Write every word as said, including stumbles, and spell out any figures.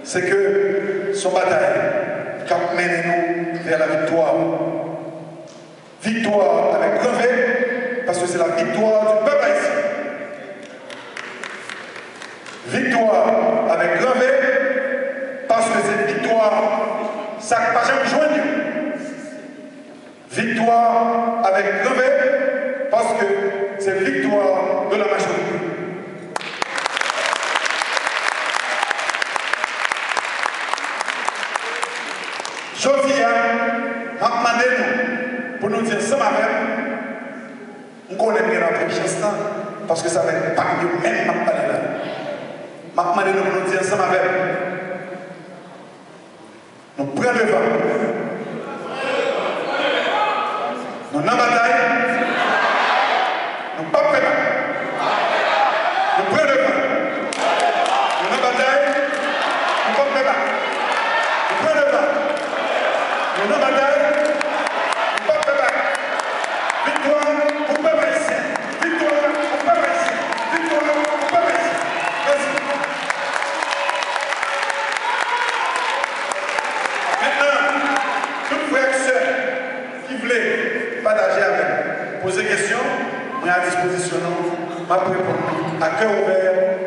Se ke se yon batay k ap mennen nou vè la viktwa. Viktwa avèk gran V, paske se la viktwa di pèp ayisyen. Viktwa avèk gran V, paske se viktwa sa k pa janm jwenn yo. Viktwa avèk gran V, paske se viktwa de la majorité. Jodi a, m ap mande nou pou nou di ansanm avè m, m konnen m gen lòt chans lan, paske se avèk pa m yo menm m ap pale la. M ap mande nou pou nou di ansanm avè m, nou pran devan. Nou nan batay. Nou p ap fè bak. Nou pran devan. Nou nan batay. Nou p ap fè bak. Nou pran devan. Nou nan batay. Nou p ap fè bak. Viktwa pou pèp ayisyen. Viktwa pou pèp ayisyen. Viktwa pou pèp ayisyen. Mèsi. Mentnan, tout frè ak sè ki vle pataje avè m, poze kesyon, mwen a dispozisyon nou, m ap reponn a kè ouvè.